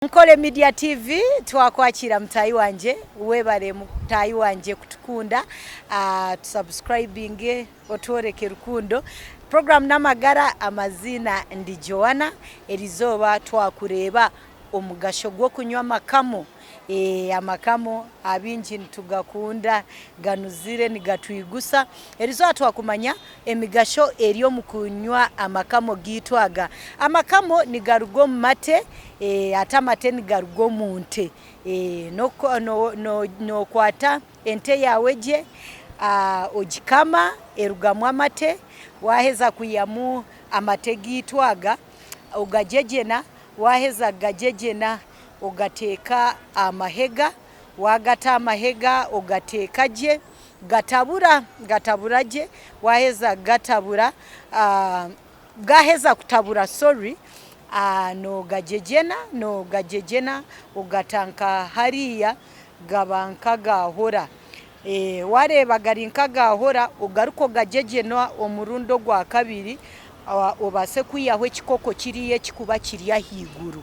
Nkore Media TV twakwakiira mutaahi wangye, webare mutaahi wangye kutukunda, tusubscribinge otworeke rukundo. Puroguraamu n'amagara, amaziina ndi Joanna, erizooba twakureeba omugasho gw'okunywa amakamo. Amakamo abaingi nitugakunda ganuzire nigatwigusa. Erizooba twakumanya Emigasho eri omu kunywa amakamo gaitu aga. Amakamo nigaruga omu mate ate amate nigaruga omu nte. Nokwata ente yaawe gye ogikama erugamu amate, waaheza kwihamu amate gaitu aga ogagyegyena, waaheza kugagyegyena ogateeka aha mahega, waagata aha mahega ogateeka gye. Gatabura, gatabura gye, waaheza kugatabura, gaaheza kutabura sorry, noogagyegyena, noogagyegyena ogata nka hariya gaba nk'agaahora. Waareeba gari nk'agaahora ogaruke ogagyegyena omurundi ogwakabiri obaase kwihaho ekikoko kiriya ekirikuba kiri ahaiguru.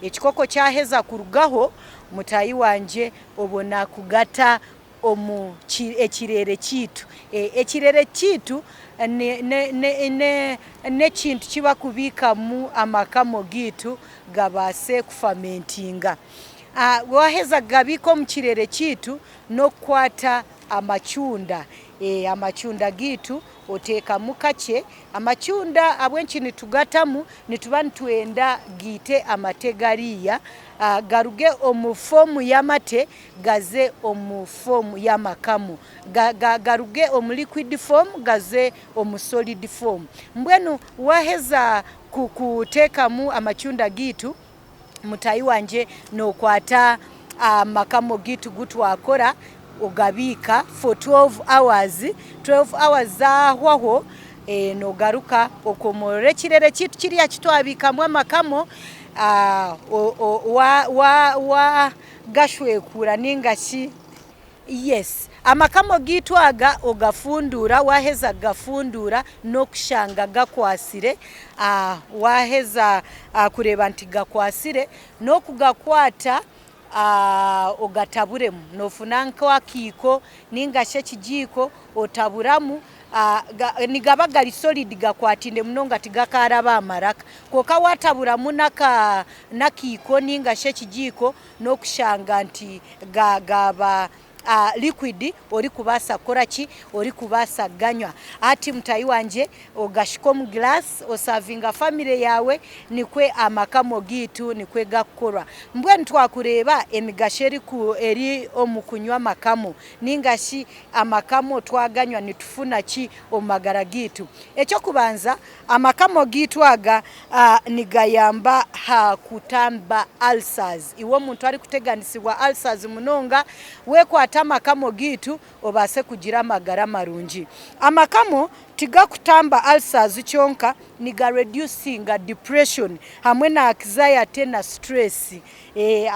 Ekikoko kyaheza kurugaho, mutaahi wangye obona kugata omu ekireere kyaitu. Ekireere kyaitu n'ekintu ki barikubiikamu amakamo gaitu gabaase kufamentinga. Waaheza kugabiika omu kireere kyaitu n'okukwata amacunda, amacunda gaitu oteekamu kakye. Amacunda ahabw'enki nitugatamu? Nituba nitwenda gaite amate gariya garuge omu foomu y'amate gaze omu form y'amakamu, garuge omu liquid form gaze omu solid form. Mbwenu waheza kuteekamu amacunda gaitu, mutaahi wangye nokwata amakamo gaitu gu twakora ogabiika for 12 hours, 12 hours zahwaho nogaruka okomorora ekirere kyaitu kiriya ekitwabiikamu amakamo wa. Gashwekuura ninga shi yes. Amakamo gaitu aga ogafunduura waheza kugafunduura n'okushanga gakwatsire, waheza kureeba nti gakwatsire n'okugakwata ogataburemu nofuna nk'akaiko ninga shi ekigiiko otaburamu Nigaba gari solid gakwataine munonga tigakaraba aha maraka kwonka wataburamu n'akaiko ninga shi ekigiiko n'okushanga nti gaba liquid orikubaasa kukora ki? Orikubaasa kuganywa. Hati mutaahi wangye ogashuka omu glass osavinga family yaawe nikwo amakamo gaitu nikwo gakukorwa. Mbwenu twakureeba emigasho eri omu kunywa amakamo ninga shi Amakamo twaganywa nitufuna ki omu magara gaitu? Eky'okubanza, amakamo gaitu aga nigayamba ha kutamba ulcers. Iwe omuntu arikuteganisibwa ulcers munonga, wekwate amakamo gaitu obaase kugira amagara marungi. Amakamo tigakutamba ulcers kyonka, niga reducinga depression hamwe na anxiety na stress.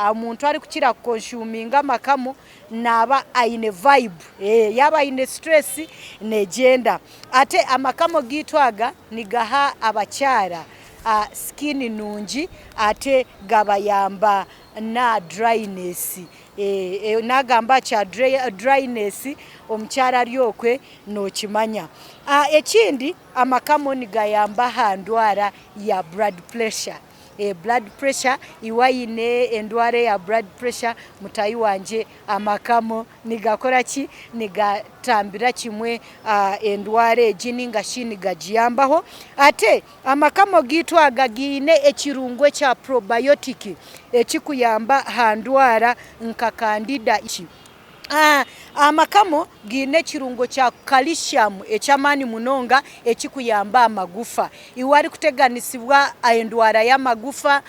Omuntu arikukira kukonsuminga amakamo naaba aine vibe, yaaba aine stress negyenda. Ate amakamo gaitu aga nigaha abakyara skin nungi ate gabayamba na dryness. Nagamba aha kya dryness omukyara ari okwe nokimanya. Ekindi amakamo nigayamba aha ndwara ya blood pressure. Blood pressure iwe aine endwara eya blood pressure mutaahi wangye amakamo nigakora ki? Nigatambira kimwe endwara egi ninga shi nigagiyambaho. Ate amakamo gaitu aga gaine ekirungo ekya probiotic ekikuyamba aha ndwara nka candida. Amakamo gaine ekirungo kya calcium eky'amaani munonga ekikuyamba aha magufa. Iwe arikuteganisibwa endwara y'amagufa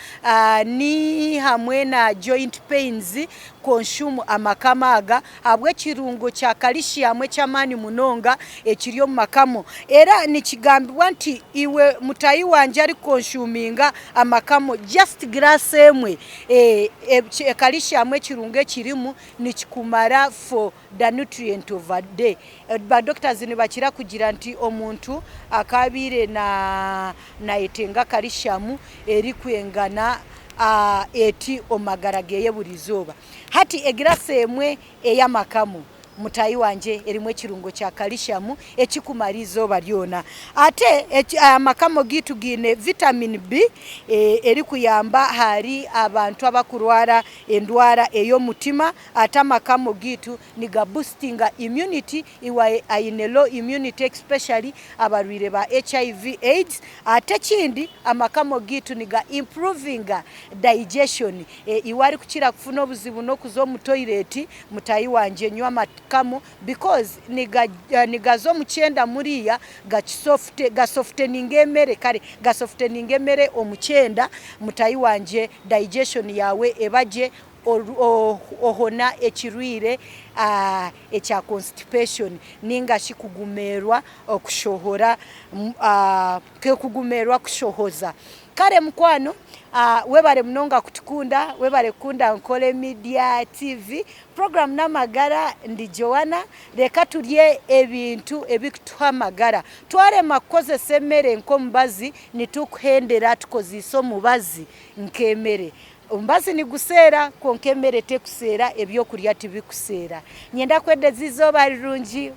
ni hamwe na joint pains, consume amakamo aga ahabw'ekirungo kya calcium eky'amaani munonga ekiri omu makamo. Era nikigambibwa nti iwe mutaahi wangye arikukonsuminga amakamo just glass emwe, calcium ekirungo ekirimu nikikumara for the nutrient of a day. Ba doctors nibakira kugira nti omuntu akaabaire nayetenga calcium erikwengana Eti omu magara geye buri izooba. Hati egirasi emwe ey'amakamu mutaahi wangye erimu ekirungo kya calcium ekikumara eizooba ryona. Ate amakamo gaitu gaine vitamin B erikuyamba ahari abantu abakurwara endwara ey'omutima. Ate amakamo gaitu niga boostinga immunity iwe aine low immunity especially abarwaire ba HIV AIDS. Ate ekindi amakamo gaitu niga improvinga digestion iwe arikukira kufuna obuzibu n'okuza omu toilet mutaahi wangye nywa amakamo because nigaza omu kyenda muriya gasofteninga emere kare gasofteninga emere omu kyenda mutaahi wangye digestion yaawe eba gye ohona ekirwaire ekya constipation ninga shi kugumerwa okushohora kugumerwa kushohoza. Kare mukwano webare munonga kutukunda, webare kukunda Nkore Media TV. Program n'amagara ndi Joanna, reka turye ebintu ebikutuha amagara. Twarema kukozesa emere nk'omubazi nitukuhendera tukozeise omubazi nk'emere. Omubazi niguseera kwonka emere tekuseera, ebyokurya tibikuseera. Nyenda kwendeza eizooba rirungi.